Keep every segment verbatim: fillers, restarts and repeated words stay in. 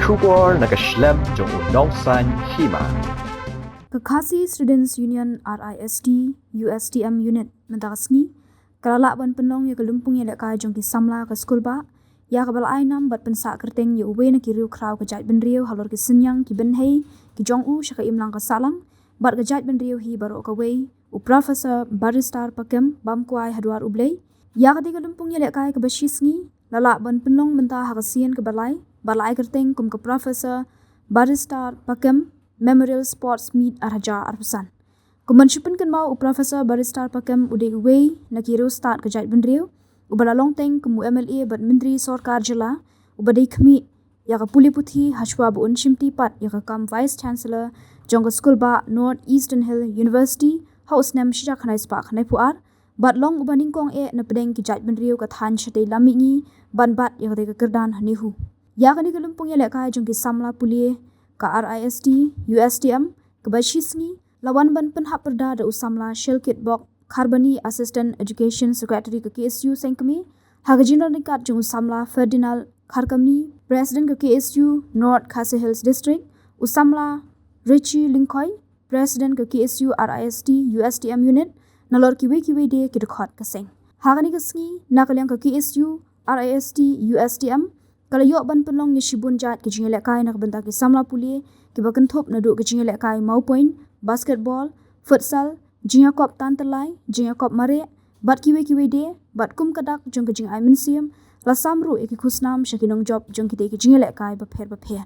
Khubor na ka shlem jong u nongsaiñ hima. Ka Khasi Students Union R I S D U S T M Unit mynta ka sngi ka la lah ban pynlong ïa ka lympung ïalehkai jong ki samla ka skulbah, ïa kaba la ai nam bad pynsah kyrteng ïa uwei na ki riewkhraw ka jaitbynriew halor ki synñiang ki bynhei ki jong u sha ka imlang ka sahlang bad ka jaitbynriew hi baroh kawei, u Professor Barrister Pakem Bamkwai Haduar U Blei. Ïa kata ka lympung ïalehkai kaba shi sngi la lah ban pynlong mynta ha ka sien kaba lai bad la ai kyrteng kum ka Professor Barrister Pakem Memorial Sports Meet ar hajar arphew san. Kum ban shu pynkynmaw, u Professor Barrister Pakem u dei uwei na ki riewstad ka jaitbynriew uba la long teng kum u M L A bad myntri sorkar jylla uba dei khmih ïa ka pule puthi hashwa ba un shimti pat ïa ka kam Vice Chancellor jong ka skulbah North Eastern Hill University ha u snem shi hajar khyndai spah khyndaiphew ar bad long uba nyngkong eh na pdeng ki jaitbynriew ka thaiñ shatei lam mihngi ban bat ïa katei ka kyrdan ha NEHU. Ïa kane ka lympung ïalehkai jong ki samla pule ka R I S D U S T M kaba shi sngi la wan ban pynhap pyrda da u samla Shelkitbok Kharbani, Assistant Education Secretary ka K S U Sengkmie, ha ka jingdon ryngkat jong u samla Ferdinand Kharkamni, President ka K S U North Khasi Hills District, u samla Richie Lyngkhoi, President ka K S U R I S D U S T M Unit, nalor kiwei kiwei de ki dkhot ka seng. Ha kane ka sngi na ka liang ka K S U R I S D U S T M ka la ïoh ban pynlong ïa shibun jait ki jingïalehkai na ka bynta ki samla pule kiba kynthup naduh ki jingïalehkai mawpoint, basketball, futsal, jingïakop tan tyllai, jingïakop mareh bad kiwei kiwei de, bad kum ka dak jong ka jingai mynsiem la sam ruh ïa ki khusnam sha ki nongjop jong kitei ki jingïalehkai bapher bapher.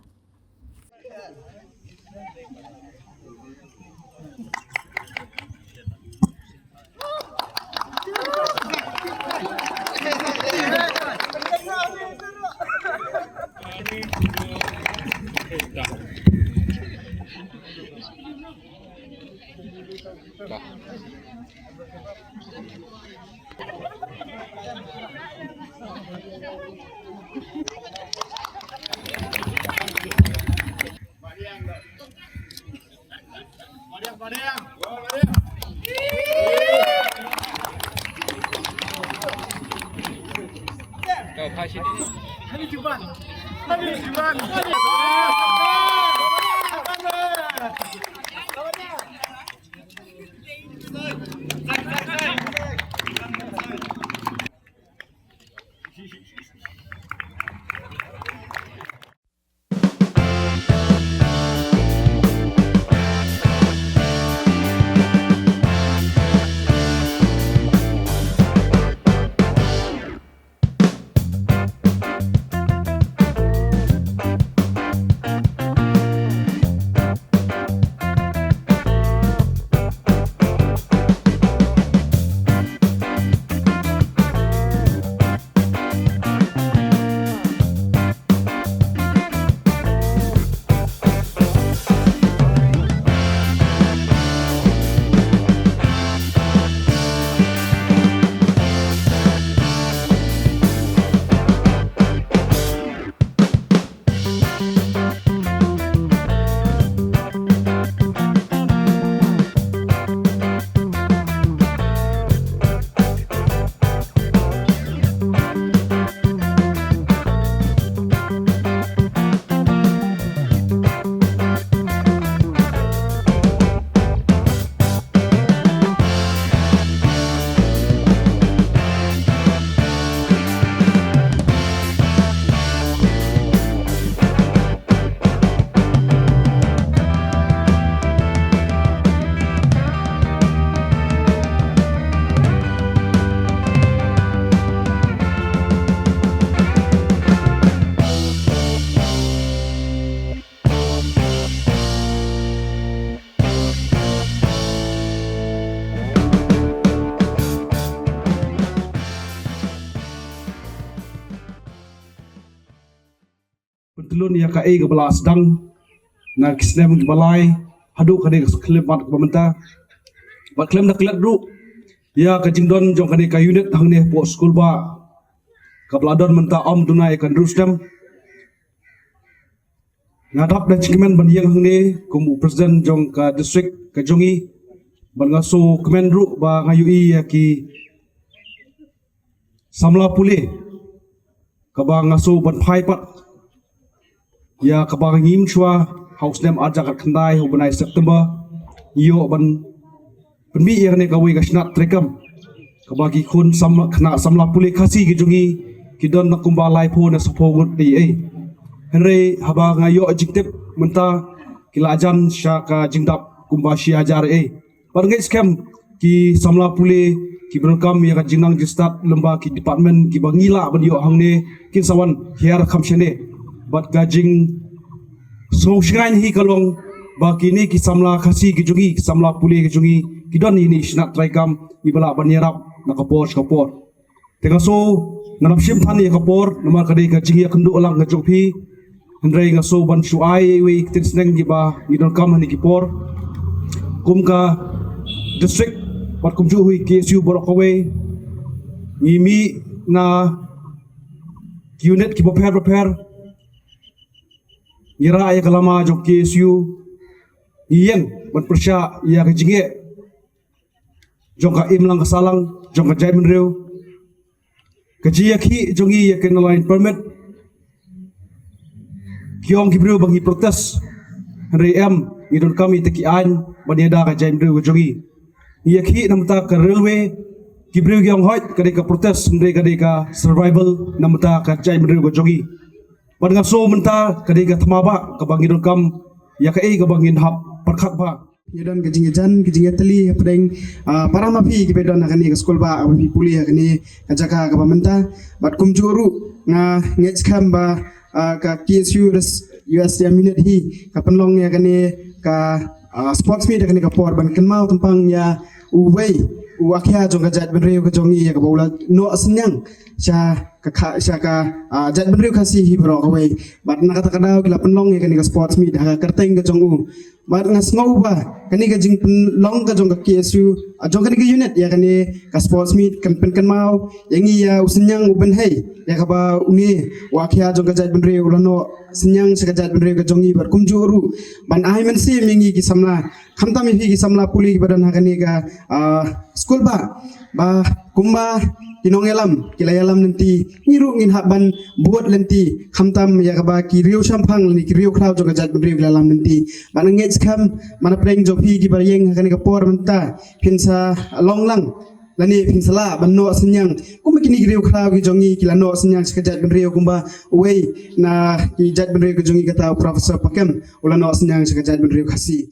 Pyntlun ïa kaei kaba la sdang na ki snem kiba lai haduh kane ka khyllipmat kaba mynta. Bad khlem da klet ruh ïa ka jingdon jong kane ka unit hangne hapoh skulbah kaba la don mynta ym duna ïa ka hynriew snem. Nga dap da jingkmen ban ïeng hangne kum u president jong ka district ka jong ngi bad nga sngewkmen ruh ba nga ïohi ïa ki samla pule kaba nga sngew ban phai pat ïa kaba ngi mynshuwa ha u snem ar hajar khatkhyndai ha u bnai September, ïoh ban pynmih ïa kane kawei ka shnat treikam kaba ki khun sam, khynnah samla pule Khasi ki jong ngi ki don na kumba laiphew ne saphew ngut ei ei. Hynrei haba nga ïoh jingtip mynta ki la jan sha ka jingdap kumba shi hajar ei ei. Bad ngeit skhem ki samla pule kiba donkam ïa ka jingnang jingstad lyngba ki department kiba ngi lah ban ïoh hangne kin sa wan hiar kham shane. Bad ka jing sngewshngaiñ hi ka long ba kine ki samla Khasi ki jong ngi, ki samla pule ki jong ngi, ki don ïa ine i shnat treikam iba lah ban ïarap na ka por sha ka por. Te nga sngew ngan ym shim than ïa ka por namar ka dei ka jingïakynduh lang ka jong phi. Hynrei nga sngew ban shu ai iwei i ktien sneng iba ngi donkam ha kine ki por. Kum ka district bad kumjuh hi K S U baroh kawei, ngi mih na ki unit kiba pher bapher, ngi rah ïa ka lama jong K S U, ngi ïeng ban pyrshah ïa ka jingeh jong ka imlang ka sahlang jong ka jaitbynriew. Ka jingïakhih jong ngi ïa ka Inner Line Permit, ki ong ki briew ba ngi protest, hynrei em, ngi donkam ïa kita ki aiñ ban ïada ka jaitbynriew ka jong ngi. Ngi ïakhih na bynta ka railway, ki briew ki ong hooid ka dei ka protest, hynrei ka dei ka survival na bynta ka jaitbynriew ka jong ngi. Bad nga sngew mynta ka dei ka thma ba kaba ngi donkam ïa kaei kaba ngin hap pyrkhat ba ngi don ka jingïajan, ka jingïatylli hapdeng, ah, para maphi kiba don ha kane ka skul ba, ba phi pule ha kane ka jaka kaba mynta. Bad kumjuh ruh nga ngeit skhem ba, ah, ka K S U res-, U S D M unit hi ka pynlong ïa kane ka, ah, sports meet ha kane ka por ban kynmaw tympang ïa uwei u akhia jong ka jaitbynriew ka jong ngi ïa kaba u la noh synñiang sha ka, ka, sha ka, ah, jaitbynriew Khasi hi baroh kawei. Bad na kata ka daw ki la pynlong ïa kane ka sports meet ha ka kyrteng ka jong u. Bad nga sngew ba kane ka jingpynlong ka jong ka K S U, ah, jong kane ka unit ïa kane ka sports meet kan pynkynmaw ïa ngi ïa u synñiang u bynhei ïa kaba une u akhia jong ka jaitbynriew u la noh synñiang sha ka jaitbynriew ka jong ngi bad kumjuh ruh ban ai mynsiem ïa ngi ki samla, khamtam ïa phi ki samla pule kiba don ha kane ka, ah, skul ba, ba kumba ki nongïalam ki la ïalam lynti, ngi ruh ngin hap ban bud lynti, khamtam ïa kaba ki riew shemphang lane ki riew khraw jong ka jaitbynriew ki la ïalam lynti. Bad nga ngeit skhem ba na pdeng jong phi kiba ïeng ha kane ka por mynta phin sa long lang lane phin sa lah ban noh synñiang kumba kine ki riew khraw ki jong ngi ki la noh synñiang sha ka jaitbynriew, kumba uwei na ki jaitbynriew ki jong ngi kata u Professor Pakem u la noh synñiang sha ka jaitbynriew Khasi.